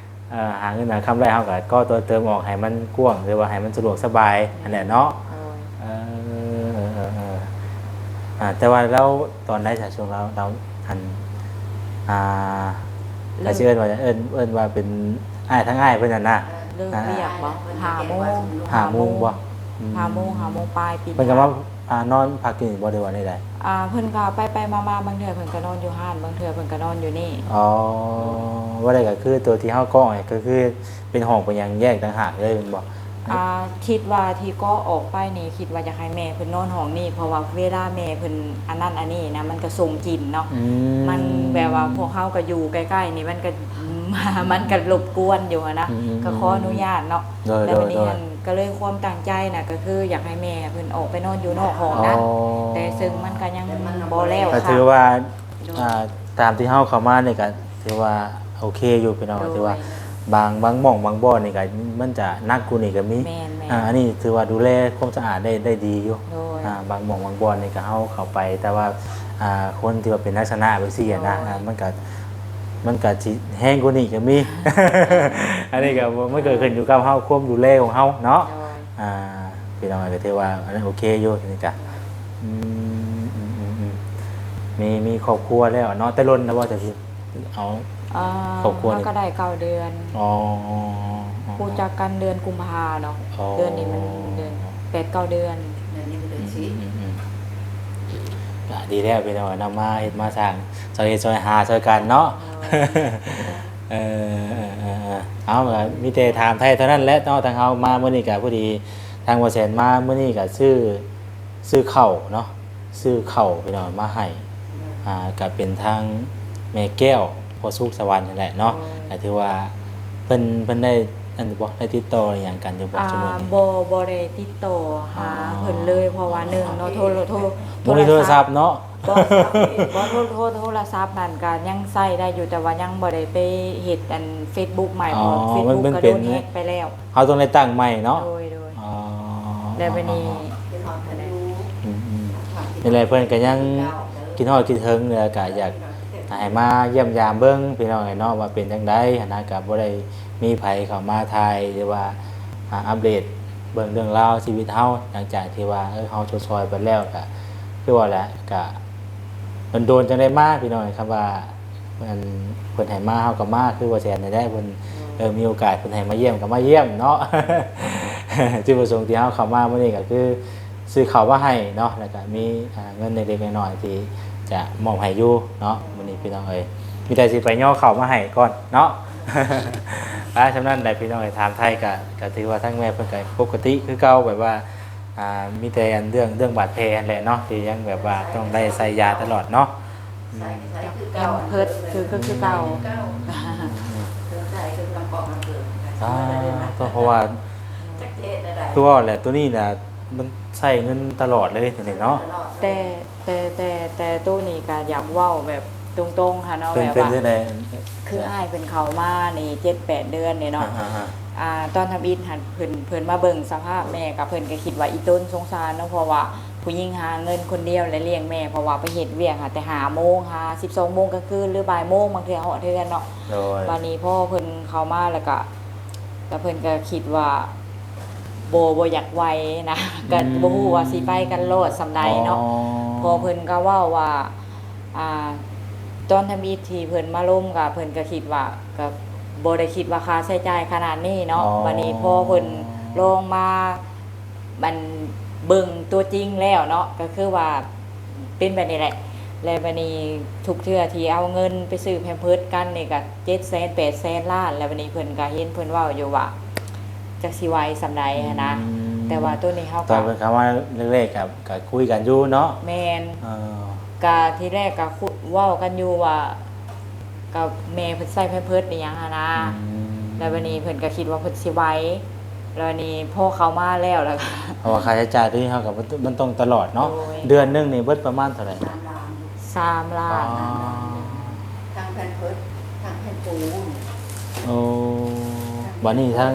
ເອີ ຫາເງິນຫາຄຳໄດ້ ເຮົາກະກໍ່ຕໍ່ເຕີມອອກໃຫ້ມັນກວ້າງ ຫຼືວ່າໃຫ້ມັນສະດວກສະບາຍຫັ້ນແຫຼະເນາະ ໂດຍ ເອີ ເອີ ເອີ ເອີ ອ່າ ແຕ່ວ່າລາວຕອນໃດຊະ ຊ່ວງລາວ ລາວ ອັນ ອ່າ ລາວຊິເອີ້ນວ່າ ເອີ້ນ ເອີ້ນວ່າເປັນອ້າຍ ທາງອ້າຍເພິ່ນຫັ້ນນະ ເລີກວຽກບໍ່? ອ່າ ຫ້າໂມງ ຫ້າໂມງບໍ່? ອືມ ຫ້າໂມງ ຫ້າໂມງປາຍ ປິດ ເພິ່ນກໍມາ ອ່າ ນອນພັກຢູ່ນີ້ບໍ່ ຫຼືວ່າແນວໃດ? ອ່າ ເພິ່ນກໍໄປໆມາໆ ບາງເທື່ອເພິ່ນກໍນອນຢູ່ຮ້ານ ບາງເທື່ອເພິ່ນກໍນອນຢູ່ນີ້ ອໍ ວ່າໄດ້ກໍຄືຕົວທີ່ເຮົາກ້ອງນີ້ ກໍຄືເປັນຫ້ອງເປັນຫຍັງແຍກຕ່າງຫາກເລີຍແມ່ນບໍ່? ອ່າ ຄິດວ່າທີ່ກໍອອກໄປນີ້ ຄິດວ່າຢາກໃຫ້ແມ່ເພິ່ນນອນຫ້ອງນີ້ ເພາະວ່າເວລາແມ່ເພິ່ນອັນນັ້ນອັນນີ້ນະ ມັນກໍສົ່ງກິ່ນເນາະ ອືມ ມັນແບບວ່າພວກເຮົາກໍຢູ່ໃກ້ໆນີ້ ມັນກໍ ມັນກໍລົບກວນຢູ່ຫັ້ນນະ ອືມ ກໍຂໍອະນຸຍາດເນາະ ໂດຍ ແລ້ວບັດນີ້ ໂດຍ ຫັ້ນ ກໍເລີຍຄວາມຕັ້ງໃຈນະ ກໍຄືຢາກໃຫ້ແມ່ເພິ່ນອອກໄປນອນຢູ່ນອກຫ້ອງນະ ອໍ ແຕ່ເຊິ່ງມັນກໍຍັງບໍ່ແລ້ວ ກໍຖືວ່າ ໂດຍ ອ່າ ຕາມທີ່ເຮົາເຂົ້າມານີ້ກໍຖືວ່າໂອເຄຢູ່ພີ່ນ້ອງ ໂດຍ ຖືວ່າບາງ ບາງໝ່ອງບາງບ່ອນນີ້ກໍມັນຈະໜັກກວ່ານີ້ກໍມີ ແມ່ນໆ ອ່າ ອັນນີ້ຖືວ່າດູແລຄວາມສະອາດໄດ້ ໄດ້ດີຢູ່ ໂດຍ ອ່າ ບາງໝ່ອງບາງບ່ອນນີ້ກໍເຮົາເຂົ້າໄປ ແຕ່ວ່າ ອ່າ ຄົນທີ່ວ່າເປັນລັກສະນະແບບຊີ້ຫັ້ນນະ ໂດຍ ອ່າ ມັນກໍ ມັນກໍຊິແຮງກວ່ານີ້ກໍມີ ອັນນີ້ກໍ ມັນກໍຂຶ້ນຢູ່ກັບເຮົາ ຄວາມດູແລຂອງເຮົາເນາະ ໂດຍ ອ່າ ພີ່ນ້ອງກໍຖືວ່າອັນນັ້ນໂອເຄຢູ່ ນີ້ກະ ອືມ ອືມ ອືມ ອືມ ມີ ມີຄອບຄົວແລ້ວເນາະ ແຕ່ດົນແລ້ວບໍ່ ຈະຊິເອົາ ອ່າ ຄອບຄົວນີ້ ເຮົາກໍໄດ້ເກົ້າເດືອນ ອໍ ຮູ້ຈັກກັນເດືອນກຸມພາເນາະ ອໍ ເດືອນນີ້ມັນເດືອນ ແປດເກົ້າເດືອນ ເດືອນນີ້ເປັນເດືອນສີ່ ອືມ ອືມ ອືມ ກະດີແລ້ວພີ່ນ້ອງເນາະ ມາເຮັດມາສ້າງ ຊ່ອຍເຮັດຊ່ອຍຫາຊ່ອຍກັນເນາະ ໂດຍ ເອີ ເອີ ເອີ ເອີ ເອົາ ກໍມີແຕ່ຖາມໄຖ່ເທົ່ານັ້ນແຫຼະເນາະ ທາງເຮົາມາມື້ນີ້ກໍພໍດີ ທາງບໍ່ແສນມາມື້ນີ້ກໍຊື້ ຊື້ເຂົ້າເນາະ ຊື້ເຂົ້າພີ່ນ້ອງມາໃຫ້ ອ່າ ກໍເປັນທາງແມ່ແກ້ວ ພໍ່ສຸກສະຫວັນຫັ້ນແຫຼະເນາະ ໂດຍ ກໍຖືວ່າເພິ່ນ ເພິ່ນໄດ້ອັນນີ້ບໍ່ ໄດ້ຕິດຕໍ່ອີ່ຫຍັງກັນຢູ່ບໍ່ ອ່າ ຊຸມມື້ນີ້? ບໍ່ ບໍ່ໄດ້ຕິດຕໍ່ຫາ ອໍ ເພິ່ນເລີຍ ເພາະວ່າໜຶ່ງເນາະ ໂທ ໂທ ບໍ່ມີໂທລະສັບເນາະ ໂທລະສັບ ບໍ່ ໂທ ໂທ ໂທລະສັບນັ້ນກໍຍັງໃຊ້ໄດ້ຢູ່ ແຕ່ວ່າຍັງບໍ່ໄດ້ໄປເຮັດອັນເຟສບຸກໃໝ່ ອໍ ເພາະເຟສບຸກກໍໂດນແຮັກໄປແລ້ວ ເຮົາຕ້ອງໄດ້ຕັ້ງໃໝ່ເນາະ ໂດຍ ໂດຍ ອໍ ແລ້ວບັດນີ້ ອືມໆ ນີ້ແຫຼະ ເພິ່ນກໍຍັງຄິດຮອດຄິດເຖິງ ແລ້ວກໍຢາກໃຫ້ມາຢ້ຽມຢາມເບິ່ງພີ່ນ້ອງເອີຍເນາະ ວ່າເປັນຈັ່ງໃດຫັ້ນນະ ກໍບໍ່ໄດ້ມີໃຜເຂົ້າມາຖ່າຍ ຫຼືວ່າ ອ່າ ອັບເດດເບິ່ງເລື່ອງລາວຊີວິດເຮົາ ຫຼັງຈາກທີ່ວ່າ ເອີ ເຮົາຊົດຊ່ອຍເພິ່ນແລ້ວ ກໍຄືວ່າແຫຼະ ກໍໂດນໆຈັ່ງໄດ້ມາພີ່ນ້ອງເອີຍ ຄຳວ່າ ອັນເພິ່ນໃຫ້ມາເຮົາກໍມາ ຄືວ່າແຊນນີ້ແຫຼະ ເພິ່ນ ເອີ ມີໂອກາດເພິ່ນໃຫ້ມາຢ້ຽມກໍມາຢ້ຽມເນາະ ຈຸດປະສົງທີ່ເຮົາເຂົ້າມາມື້ນີ້ກໍຄືຊື້ເຂົ້າມາໃຫ້ເນາະ ແລ້ວກໍມີ ອ່າ ເງິນເລັກໆນ້ອຍໆທີ່ຈະມອບໃຫ້ຢູ່ເນາະ ມື້ນີ້ພີ່ນ້ອງເອີຍ ມີແຕ່ຊິໄປຍໍເຂົ້າມາໃຫ້ກ່ອນເນາະ ໄປ ສ່ຳນັ້ນແຫຼະພີ່ນ້ອງເອີຍ ຖາມໄຖ່ກໍ ກໍຖືວ່າທາງແມ່ເພິ່ນກໍປົກກະຕິຄືເກົ່າ ແບບວ່າ ອ່າ ມີແຕ່ອັນເລື່ອງ ເລື່ອງບາດແຜຫັ້ນແຫຼະເນາະ ທີ່ຍັງແບບວ່າຕ້ອງໄດ້ໃສ່ຢາຕະຫຼອດເນາະ ອືມ ແພມເພິດຄື ຄື ຄືເກົ່າ ອ່າ ກໍເພາະວ່າ ຄືວ່າແຫຼະ ໂຕນີ້ນະ ມັນໃຊ້ເງິນຕະຫຼອດເລີຍໂຕນີ້ເນາະ ແຕ່ ແຕ່ ແຕ່ ແຕ່ໂຕນີ້ກໍຢາກເວົ້າແບບຕົງໆຫັ້ນເນາະ ແບບວ່າ ເປັນຈັ່ງໃດ ຄືອ້າຍເພິ່ນເຂົ້າມານີ້ເຈັດແປດເດືອນນີ້ເນາະ ອ່າ ອ່າ ຕອນທຳອິດຫັ້ນເພິ່ນ ເພິ່ນມາເບິ່ງສະພາບແມ່ກໍ ເພິ່ນກໍຄິດວ່າອີ່ຕົນສົງສານເນາະ ເພາະວ່າຜູ້ຍິງຫາເງິນຄົນດຽວ ແລະ ລ້ຽງແມ່ ເພາະວ່າໄປເຮັດວຽກຫາແຕ່ຫ້າໂມງ ຫາສິບສອງໂມງກາງຄືນ ຫຼືບ່າຍໂມງ ບາງເທື່ອຮອດເຮືອນເນາະ ໂດຍ ບາດນີ້ພໍເພິ່ນເຂົ້າມາແລ້ວກໍ ແລ້ວເພິ່ນກໍຄິດວ່າ ບໍ່ ບໍ່ຢາກໄຫວນະ ກໍ ອືມ ບໍ່ຮູ້ວ່າຊິໄປກັນລອດສ່ຳໃດເນາະ ອໍ ພໍເພິ່ນກໍເວົ້າວ່າ ອ່າ ຕອນທຳອິດທີ່ເພິ່ນມາລົມກໍ ເພິ່ນກໍຄິດວ່າ ກໍບໍ່ໄດ້ຄິດວ່າຄ່າໃຊ້ຈ່າຍຂະໜາດນີ້ເນາະ ອໍ ບາດນີ້ພໍເພິ່ນລອງມາ ມັນເບິ່ງຕົວຈິງແລ້ວເນາະ ກໍຄືວ່າເປັນແບບນີ້ແຫຼະ ແລ້ວບາດນີ້ທຸກເທື່ອທີ່ເອົາເງິນໄປຊື້ແພມເພິດກັນນີ້ກໍເຈັດແສນ ແປດແສນລ້ານ ແລ້ວບາດນີ້ເພິ່ນກໍເຫັນເພິ່ນເວົ້າຢູ່ວ່າ ຈັກຊິໄຫວສ່ຳໃດຫັ້ນນະ ອືມ ແຕ່ວ່າໂຕນີ້ເຮົາກໍ ຕອນເພິ່ນເຂົ້າມາແລກໆ ກໍ ກໍຄຸຍກັນຢູ່ເນາະ ແມ່ນ ເອີ ກະທີແລກກະຄຸ ເວົ້າກັນຢູ່ວ່າ ກະແມ່ເພິ່ນໃສ່ແພມເພິດອີ່ຫຍັງຫັ້ນນາ ອືມ ແລ້ວບາດນີ້ເພິ່ນກະຄິດວ່າເພິ່ນຊິໄຫວ ແລ້ວນີ້ພໍເຂົ້າມາແລ້ວ ແລ້ວ ເພາະວ່າຄ່າໃຊ້ຈ່າຍໂຕນີ້ເຮົາກໍ ມັນຕ້ອງຕະຫຼອດເນາະ. ໂດຍ ເດືອນໜຶ່ງນີ້ເບິດປະມານເທົ່າໃດ? ສາມລ້ານ. ສາມລ້ານ. ອໍ ທັງແພມເພີດ ທັງແຜ່ນປູ. ໂອ້ ບັດນີ້ທາງ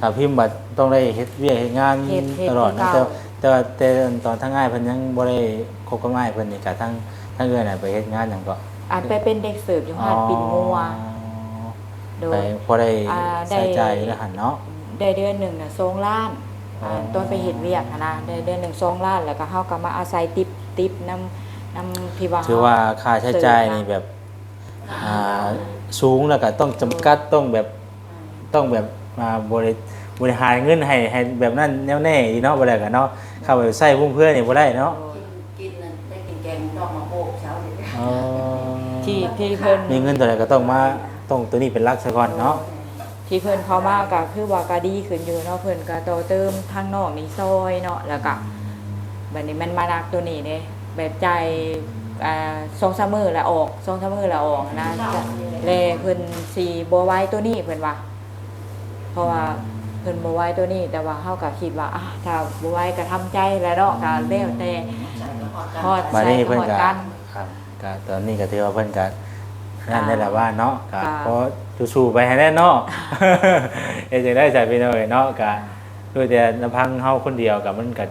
ສາວພິມບັດຕ້ອງໄດ້ເຮັດວຽກເຮັດງານ ເຮັດ ເຮັດ ຕະຫຼອດເນາະ. ຄືເກົ່າ. ແຕ່ ແຕ່ວ່າ ແຕ່ຕອນທາງອ້າຍເພິ່ນຍັງບໍ່ໄດ້ຄົບກັບອ້າຍເພິ່ນນີ້ ກະທາງ ທາງເອື້ອຍນະໄປເຮັດງານຫຍັງເກາະ? ອັນ ໄປເປັນເດັກເສີບຢູ່ຮ້ານ ອໍ ປີ້ງງົວ. ໂດຍ ໄປພໍໄດ້ ອ່າ ໃຊ້ຈ່າຍຢູ່ໃນຫັ້ນເນາະ. ໄດ້ເດືອນໜຶ່ງນະສອງລ້ານ. ອໍ ອັນ ຕອນໄປເຮັດວຽກຫັ້ນນະ ໄດ້ເດືອນໜຶ່ງສອງລ້ານ ແລ້ວກໍເຮົາກໍມາອາໄສຕິບ ຕິບນຳ ນຳທີ່ວ່າ ຖືວ່າຄ່າໃຊ້ຈ່າຍນີ້ແບບ ອ່າ ສູງ ແລ້ວກໍຕ້ອງຈຳກັດ ຕ້ອງແບບ ຕ້ອງແບບ ອ່າ ບໍລິ ບໍລິຫານເງິນໃຫ້ ໃຫ້ແບບນັ້ນແນວແນ່ອີກເນາະ. ບໍ່ໄດ້ກໍເນາະ ເຂົ້າໄປໃຊ້ຟຸ່ມເຟືອຍນີ້ບໍ່ໄດ້ເນາະ. ກິນ ກິນນັ້ນໄດ້ກິນແກງດອກໝາກໂຂກເຊົ້ານີ້. ອໍ ທີ່ ທີ່ເພິ່ນ ມີເງິນເທົ່າໃດກໍຕ້ອງມາ ຕ້ອງໂຕນີ້ເປັນຫຼັກຊະກ່ອນເນາະ. ທີ່ເພິ່ນເຂົ້າມາກໍຄືວ່າກໍດີຂຶ້ນຢູ່ເນາະ. ເພິ່ນກໍຕໍ່ເຕີມທາງນອກນີ້ຊ່ອຍເນາະ ແລ້ວກໍ ອືມ ບັດນີ້ມັນມາໜັກໂຕນີ້ເດ້ ແບບຈ່າຍ ອ່າ ສອງສາມມື້ລະອອກ ສອງສາມມື້ລະອອກນະ. ແລເພິ່ນຊິບໍ່ໄຫວໂຕນີ້ ເພິ່ນວ່າ ເພາະວ່າ ອືມ ເພິ່ນບໍ່ໄຫວໂຕນີ້. ແຕ່ວ່າເຮົາກໍຄິດວ່າ ອ່າ ຖ້າບໍ່ໄຫວກໍທຳໃຈແຫຼະເນາະ ກໍແລ້ວແຕ່ ຮອດໃສກໍຮອດກັນ. ກໍຕອນນີ້ກໍຖືວ່າເພິ່ນກໍນັ້ນແຫຼະວ່າເນາະ ກໍ ກໍ ຂໍສູ້ໆໄປຫັ້ນແຫຼະເນາະ. ເຮັດຈັ່ງໃດຊະພີ່ນ້ອງເອີຍເນາະ ກໍ ໂດຍແຕ່ລຳພັງເຮົາຄົນດຽວກໍມັນກໍ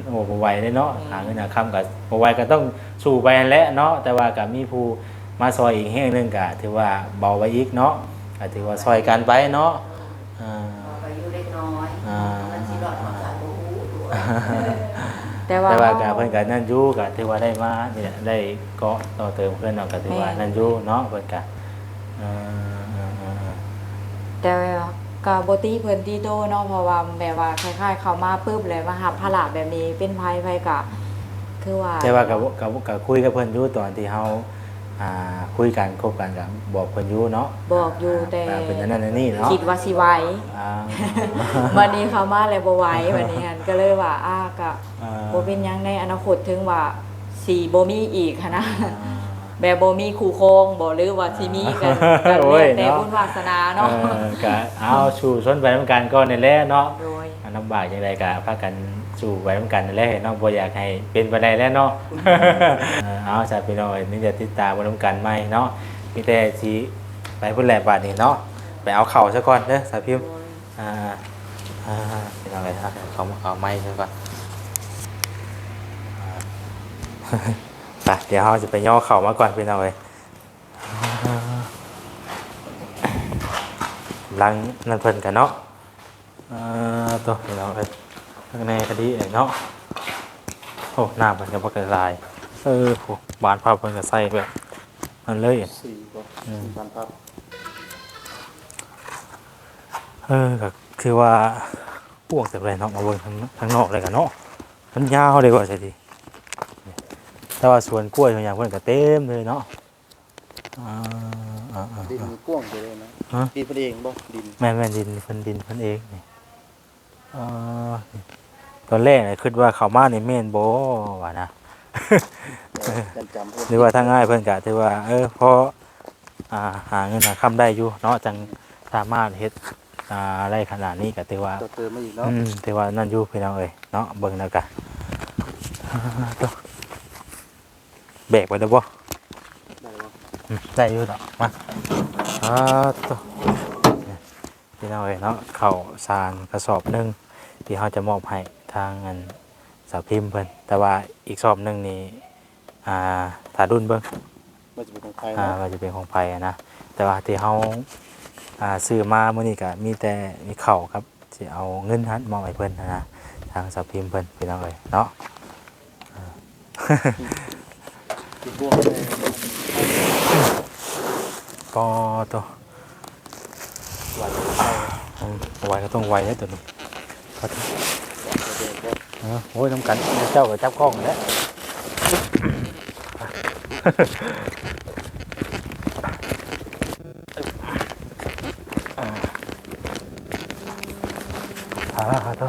ໂອ້ ບໍ່ໄຫວເດ້ເນາະ. ແມ່ນ. ຫາເງິນຫາຄຳກໍບໍ່ໄຫວ ກໍຕ້ອງສູ້ໄປຫັ້ນແຫຼະເນາະ. ແຕ່ວ່າກໍມີຜູ້ມາຊ່ອຍອີກແຮງໜຶ່ງ ກໍຖືວ່າເບົາໄປອີກເນາະ ກໍຖືວ່າຊ່ອຍກັນໄປເນາະ. ເອີ ເອົາໄປຢູ່ເລັກນ້ອຍ ອ່າ ມັນຊິລອດຮອດໃສບໍ່ຮູ້. ແຕ່ວ່າ ແຕ່ວ່າກໍເພິ່ນກໍນັ້ນຢູ່ ກໍຖືວ່າໄດ້ມານີ້ແຫຼະ ໄດ້ເກາະຕໍ່ເຕີມເຮືອນເນາະ ກໍຖືວ່າ ແມ່ນ ນັ້ນຢູ່ເນາະ ເພິ່ນກໍ ເອີ ເອີ ເອີ ເອີ ແຕ່ກໍບໍ່ຕິເພິ່ນຕິໂຕເນາະ ເພາະວ່າແບບວ່າຄ້າຍໆເຂົ້າມາປຶບ ແລ້ວມາຮັບພາລະແບບນີ້ ເປັນໃຜ ໃຜກໍຄືວ່າ ແຕ່ວ່າກໍ ກໍ ກໍຄຸຍກັບເພິ່ນຢູ່ ຕອນທີ່ເຮົາ ອ່າ ຄຸຍກັນຄົບກັນກໍບອກເພິ່ນຢູ່ເນາະ ບອກຢູ່ ອ່າ ແຕ່ ອ່າ ເປັນອັນນັ້ນອັນນີ້ເນາະ ຄິດວ່າຊິໄຫວ ອ່າ ບັດນີ້ເຂົ້າມາແລ້ວບໍ່ໄຫວ ບັດນີ້ຫັ້ນ ກໍເລີຍວ່າ ອ່າ ກໍ ອ່າ ບໍ່ເປັນຫຍັງ ໃນອະນາຄົດເຖິງວ່າຊິບໍ່ມີອີກຫັ້ນນະ ອ່າ ແບບບໍ່ມີຄູ່ຄອງບໍ ຫຼືວ່າຊິມີ ອ່າ ກໍ ກໍແລ້ວແຕ່ ໂອ້ຍ ເນາະ ບຸນວາສະໜາເນາະ ເອີ ກໍເອົາ ສູ້ຊົນໄປນຳກັນກ່ອນນີ້ແຫຼະເນາະ ໂດຍ ອ່າ ລຳບາກຈັ່ງໃດກໍພາກັນສູ້ໄປນຳກັນນັ້ນແຫຼະເນາະ ບໍ່ຢາກໃຫ້ເປັນປານໃດແຫຼະເນາະ ເອີ ເອົາ ຊະພີ່ນ້ອງເອີຍ ມີແຕ່ຕິດຕາມກັນນຳກັນໃໝ່ເນາະ ມີແຕ່ຊິໄປພຸ້ນແຫຼະບາດນີ້ເນາະ ໄປເອົາເຂົ້າຊະກ່ອນເດີ ສາວພິມ ໂດຍ ອ່າ ອ່າ ພີ່ນ້ອງເອີຍ ເອົາ ເອົາໄມ້ຊະກ່ອນ ອ່າ ໄປ ດຽວເຮົາຈະໄປຍໍເຂົ້າມາກ່ອນ ພີ່ນ້ອງເອີຍ ກຳລັງນັ້ນເພິ່ນກັນເນາະ ອ່າ ໂຕ ພີ່ນ້ອງເອີຍ ຂ້າງໃນກໍດີເນາະ ໂອ້ ນ້ຳເພິ່ນກໍບໍ່ໄດ້ຫຼາຍ ເອີ ໂອ້ ບານພັບເພິ່ນກໍໃສ່ແບບນັ້ນເລີຍ ສີ່ບໍ່ ອືມ ບານພັບ ເອີ ກໍຄືວ່າກວ້າງເຕີບເລີຍເນາະ ມາເບິ່ງທາງ ທາງນອກເລີຍກໍເນາະ ມັນຍາວເດ້ວ່າຊັ້ນຕິ ແຕ່ວ່າສວນກ້ວຍສວນຫຍັງເພິ່ນກໍເຕັມເລີຍເນາະ ອ່າ ອ່າ ອ່າ ດິນກວ້າງເລີຍນະ ຮະ ດິນເພິ່ນເອງບໍ່ ດິນ ແມ່ນໆ ດິນເພິ່ນ ດິນເພິ່ນເອງນີ້ ເອີ ຕອນແລກນະຄິດວ່າເຂົ້າມານີ້ແມ່ນບໍ່ວ່ານະ ຈຳໆ ເພິ່ນ ຫຼືວ່າທາງອ້າຍເພິ່ນກະຖືວ່າ ເອີ ພໍ ອ່າ ຫາເງິນຫາຄຳໄດ້ຢູ່ເນາະ ຈັ່ງສາມາດເຮັດ ອ່າ ໄດ້ຂະໜາດນີ້ກະຖືວ່າ ຕໍ່ເຕີມມາອີກເນາະ ອືມ ຖືວ່ານັ້ນຢູ່ພີ່ນ້ອງເອີຍເນາະ ເບິ່ງແລ້ວກະ ອ່າ ໂຕ ແບກໄປໄດ້ບໍ່? ໄດ້ບໍ່? ອືມ ໄດ້ຢູ່ດອກ ມາ ອ່າ ໂຕ ພີ່ນ້ອງເອີຍເນາະ ເຂົ້າສານກະສອບໜຶ່ງ ທີ່ເຮົາຈະມອບໃຫ້ທາງອັນສາວພິມເພິ່ນ ແຕ່ວ່າອີກສອບໜຶ່ງນີ້ ອ່າ ຖ້າລຸ້ນເບິ່ງ ວ່າຈະເປັນຂອງໃຜ ອ່າ ເນາະ ວ່າຈະເປັນຂອງໃຜນະ ແຕ່ວ່າທີ່ເຮົາ ອ່າ ຊື້ມາມື້ນີ້ກະມີແຕ່ມີເຂົ້າກັບ ຊິເອົາເງິນຫັ້ນມອບໃຫ້ເພິ່ນຫັ້ນນະ ທາງສາວພິມເພິ່ນ ພີ່ນ້ອງເອີຍເນາະ ປອໂຕ ໄວ ອືມ ໄວກໍຕ້ອງໄວເດ້ໂຕນີ້ ເອີ ໂອ້ຍ ນຳກັນ ເຈົ້າກໍຈັບກ້ອງແຫຼະ ອ່າ ອ່າ ໂຕ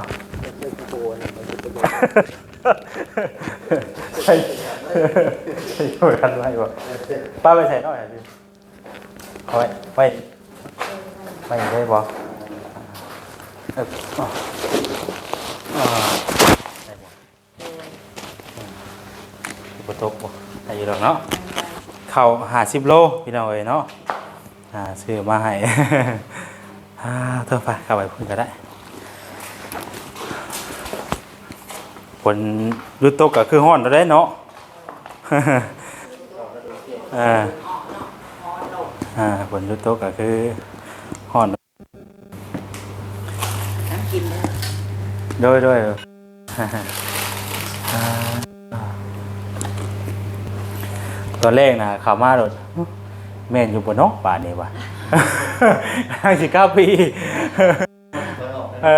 ໃສ່ ໃສ່ບໍ່ທັນໄວ້ບໍ່ ປ້າໄປໃສ່ໜ້ອຍ ເອົາໄວ້ ໄວ້ ໄວ້ໄດ້ບໍ່? ເອີ ອ່າ ໄດ້ບໍ່? ບໍ່ຕົກບໍ່? ໄດ້ຢູ່ດອກເນາະ. ເຂົ້າຫ້າສິບໂລ ພີ່ນ້ອງເອີຍເນາະ. ອ່າ ຊື້ມາໃຫ້ ອ່າ ເຖິງໄປ ເຂົ້າໄປພຸ້ນກໍໄດ້. ຝົນຢຸດຕົກກໍຄືຮ້ອນແລ້ວເດ້ເນາະ. ເອີ ອ່າ ຝົນຢຸດຕົກກໍຄືຮ້ອນ. ໂດຍ ໂດຍ ຕອນແລກນະເຂົ້າມາໂລດ ແມ່ນຢູ່ບໍ່ເນາະບາດນີ້ວ່າ ຍັງຊິກັບໄປອີກ. ເອີ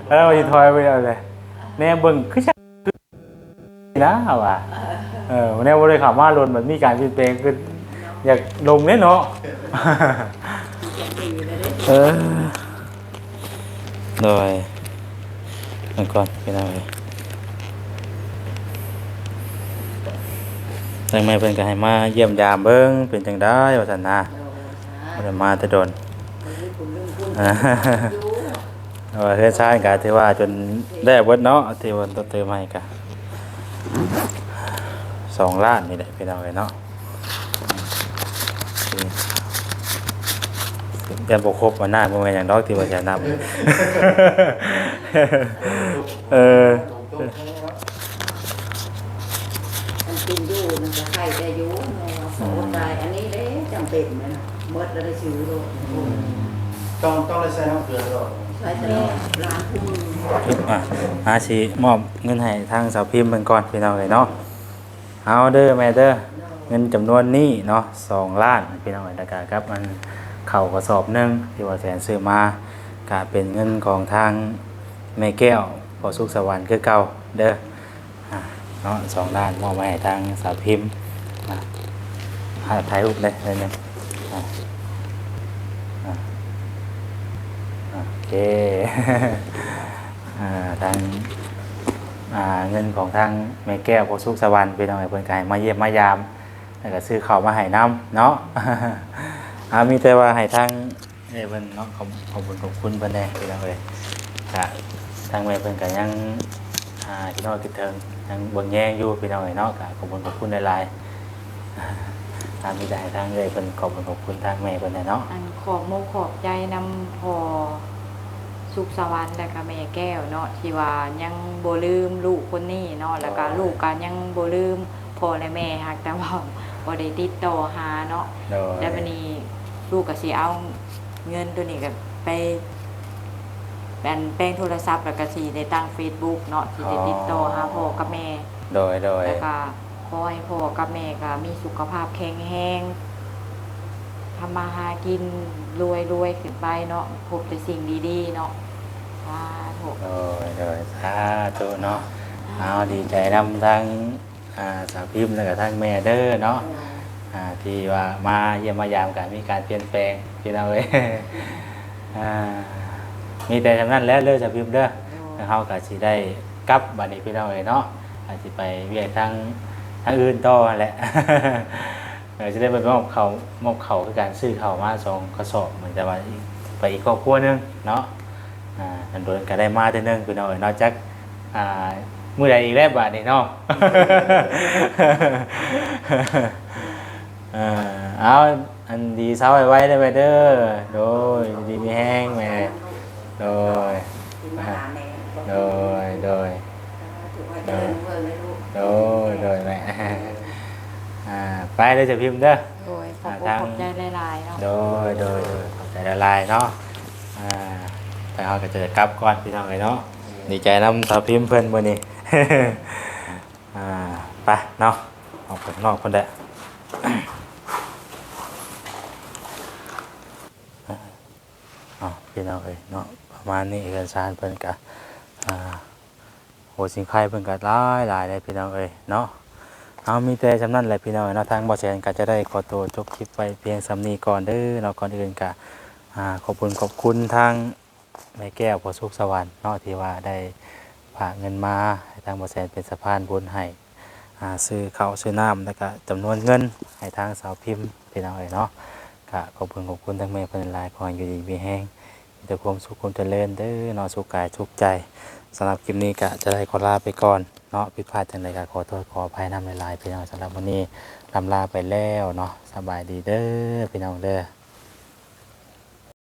ແລ້ວຊິຖອຍໄປເອົາເລີຍ ແນມເບິ່ງຄື ນີ້ນະວ່າ ເອີ ແນວບໍ່ໄດ້ເຂົ້າມາດົນ ມັນມີການປ່ຽນແປງຂຶ້ນ ຢາກລົງເດ້ເນາະ. ເອີ ໂດຍ ເບິ່ງກ່ອນພີ່ນ້ອງເອີຍ ທາງແມ່ເພິ່ນກໍໃຫ້ມາຢ້ຽມຢາມເບິ່ງ ເປັນຈັ່ງໃດວ່າຊັ້ນນະ ບໍ່ໄດ້ມາແຕ່ດົນ. ເອີ ເຮືອນຊານກໍຖືວ່າຈົນແລ້ວເບິດເນາະ ທີ່ວ່າຕໍ່ເຕີມໃຫ້ກໍສອງລ້ານນີ້ແຫຼະພີ່ນ້ອງເອີຍເນາະ. ອືມ ຍັງບໍ່ຄົບ ອັນນັ້ນບໍ່ແມ່ນຫຍັງດອກທີ່ວ່າຈະນັບ ເອີ ອັນກິນຢູ່ມັນກໍໄຄແຕ່ຢູ່ເນາະ ອືມ ອດຕາຍ ອັນນີ້ເດ້ຈຳເປັນແມ່ນ ໝົດແລ້ວໄດ້ຊື້ໂລດ. ອືມ ຕ້ອງ ຕ້ອງໄດ້ໃຊ້ນ້ຳເກືອຕະຫຼອດ ໃຊ້ຕະຫຼອດ ລ້າງຄູ່ມື້. ອ່ະ ຫາຊິມອບເງິນໃຫ້ທາງສາວພິມເພິ່ນກ່ອນ ພີ່ນ້ອງເອີຍເນາະ. ເອົາເດີແມ່ເດີ ເງິນຈຳນວນນີ້ເນາະ ສອງລ້ານ ພີ່ນ້ອງເອີຍ ແລ້ວກະກັບອັນເຂົ້າກະສອບໜຶ່ງທີ່ວ່າແສນຊື້ມາ ກະເປັນເງິນຂອງທາງແມ່ແກ້ວ ພໍ່ສຸກສະຫວັນຄືເກົ່າເດີ. ອ່າ ເນາະ ສອງລ້ານ ມອບໄວ້ໃຫ້ທາງສາວພິມ ອ່າ ຖ່າຍຮູບເລີຍ ໜ້ອຍໜຶ່ງ ອ່າ ອ່າ ໂອເຄ ອ່າ ທາງ ອ່າ ເງິນຂອງທາງແມ່ແກ້ວ ພໍ່ສຸກສະຫວັນ ພີ່ນ້ອງເອີຍ ເພິ່ນກໍໃຫ້ມາຢ້ຽມມາຢາມ ແລ້ວກໍຊື້ເຂົ້າມາໃຫ້ນຳເນາະ. ອ່າ ມີແຕ່ວ່າໃຫ້ທາງ ເອີ ເພິ່ນເນາະ ຂອບ ຂອບຄຸນຂອບຄຸນເພິ່ນແດ່ພີ່ນ້ອງເອີຍ. ກະທາງແມ່ເພິ່ນກະຍັງ ອ່າ ຄິດຮອດຄິດເຖິງ ຍັງເບິ່ງແຍງຢູ່ພີ່ນ້ອງເອີຍເນາະ. ກະຂອບຄຸນຂອບຄຸນຫຼາຍໆ. ອ່າ ມີແຕ່ໃຫ້ທາງເອື້ອຍເພິ່ນຂອບຄຸນຂອບຄຸນທາງແມ່ເພິ່ນແດ່ເນາະ. ອັນຂອບມົກຂອບໃຈນຳພໍ່ສຸກສະຫວັນ ແລ້ວກະແມ່ແກ້ວເນາະ ທີ່ວ່າຍັງບໍ່ລືມລູກຄົນນີ້ເນາະ. ແລ້ວກະ ໂດຍ ລູກກະຍັງບໍ່ລືມ ພໍ່ແລະແມ່ ຫາກແຕ່ວ່າບໍ່ໄດ້ຕິດຕໍ່ຫາເນາະ. ໂດຍ ແລ້ວບັດນີ້ລູກກໍຊິເອົາເງິນໂຕນີ້ກໍໄປ ອັນ ແປງໂທລະສັບ ແລ້ວກໍຊິໄດ້ຕັ້ງເຟສບຸກເນາະ ຊິໄດ້ຕິດຕໍ່ຫາພໍ່ກັບແມ່. ອໍ ໂດຍ ໂດຍ ແລ້ວກໍຂໍໃຫ້ພໍ່ກັບແມ່ກໍມີສຸຂະພາບແຂງແຮງ ທຳມາຫາກິນ ລວຍໆຂຶ້ນໄປເນາະ ພົບແຕ່ສິ່ງດີໆເນາະ. ສາທຸ. ໂດຍ ໂດຍ ສາທຸເນາະ. ເອົາ ດີໃຈນຳທັງ ອ່າ ສາວພິມ ແລ້ວກໍທັງແມ່ເດີເນາະ. ໂດຍ ອ່າ ທີ່ວ່າມາຢ້ຽມມາຢາມ ກໍມີການປ່ຽນແປງພີ່ນ້ອງເອີຍ. ອ່າ ມີແຕ່ສ່ຳນັ້ນແຫຼະເດີສາວພິມເດີ. ໂດຍ ທາງເຮົາກໍຊິໄດ້ກັບບັດນີ້ພີ່ນ້ອງເອີຍເນາະ. ອາດຊິໄປວຽກທາງ ທາງອື່ນຕໍ່ຫັ້ນແຫຼະ. ເອີ ຊິໄດ້ໄປມອບເຂົ້າ ມອບເຂົ້າຄືກັນ ຊື້ເຂົ້າມາສອງກະສອບ ເໝືອນແຕ່ວ່າໄປອີກຄອບຄົວໜຶ່ງເນາະ. ອ່າ ໂດນໆກໍໄດ້ມາເທື່ອໜຶ່ງພີ່ນ້ອງເອີຍເນາະ. ຈັກ ອ່າ ມື້ໃດອີກແລ້ວບາດນີ້ເນາະ. ເອີ ເອົາ ອັນ ດີເຊົາໄວໆເດີແມ່ເດີ. ໂດຍ ຢູ່ດີມີແຮງແມ່. ໂດຍ ໂດຍ ໂດຍ ໂດຍ ໂດຍ ໂດຍແມ່. ອ່າ ໄປເດີສາວພິມເດີ. ໂດຍ ຂອບອົກຂອບໃຈຫຼາຍໆເນາະ. ໂດຍ ໂດຍ ໂດຍ ຂອບໃຈຫຼາຍໆເນາະ. ອ່າ ທາງເຮົາກໍຈະກັບກ່ອນພີ່ນ້ອງເອີຍເນາະ. ດີໃຈນຳສາວພິມເພິ່ນມື້ນີ້. ອ່າ ໄປເນາະ ອອກໄປຂ້າງນອກພຸ້ນແຫຼະ. ເອົາ ພີ່ນ້ອງເອີຍເນາະ ປະມານນີ້ ເຮືອນຊານເພິ່ນກະ ອ່າ ໂຫ ສິນຄ້າເພິ່ນກໍຫຼາຍໆເດ້ພີ່ນ້ອງເອີຍເນາະ. ເອົາ ມີແຕ່ສ່ຳນັ້ນແຫຼະພີ່ນ້ອງເອີຍເນາະ. ທາງບໍ່ແສນກໍຈະໄດ້ຂໍຕົວຈົບຄລິບໄວ້ພຽງສ່ຳນີ້ກ່ອນເດີເນາະ. ກ່ອນອື່ນກໍ ອ່າ ຂອບຄຸນຂອບຄຸນທາງແມ່ແກ້ວ ພໍ່ສຸກສະຫວັນເນາະ ທີ່ວ່າໄດ້ຝາກເງິນມາໃຫ້ທາງບໍ່ແສນເປັນສະພານບຸນໃຫ້ ອ່າ ຊື້ເຂົ້າຊື້ນ້ຳ ແລ້ວກະຈຳນວນເງິນໃຫ້ທາງສາວພິມພີ່ນ້ອງເອີຍເນາະ. ກະຂອບຄຸນຂອບຄຸນທາງແມ່ເພິ່ນຫຼາຍໆ. ຂໍໃຫ້ຢູ່ດີມີແຮງ ມີແຕ່ຄວາມສຸກຄວາມຈະເລີນເດີເນາະ ສຸກກາຍສຸກໃຈ. ສຳລັບຄລິບນີ້ກະຈະໄດ້ຂໍລາໄປກ່ອນເນາະ ຜິດພາດຈັ່ງໃດກະຂໍໂທດຂໍອະໄພນຳຫຼາຍໆ ພີ່ນ້ອງ. ສຳລັບມື້ນີ້ລ່ຳລາໄປແລ້ວເນາະ ສະບາຍດີເດີ ພີ່ນ້ອງເດີ.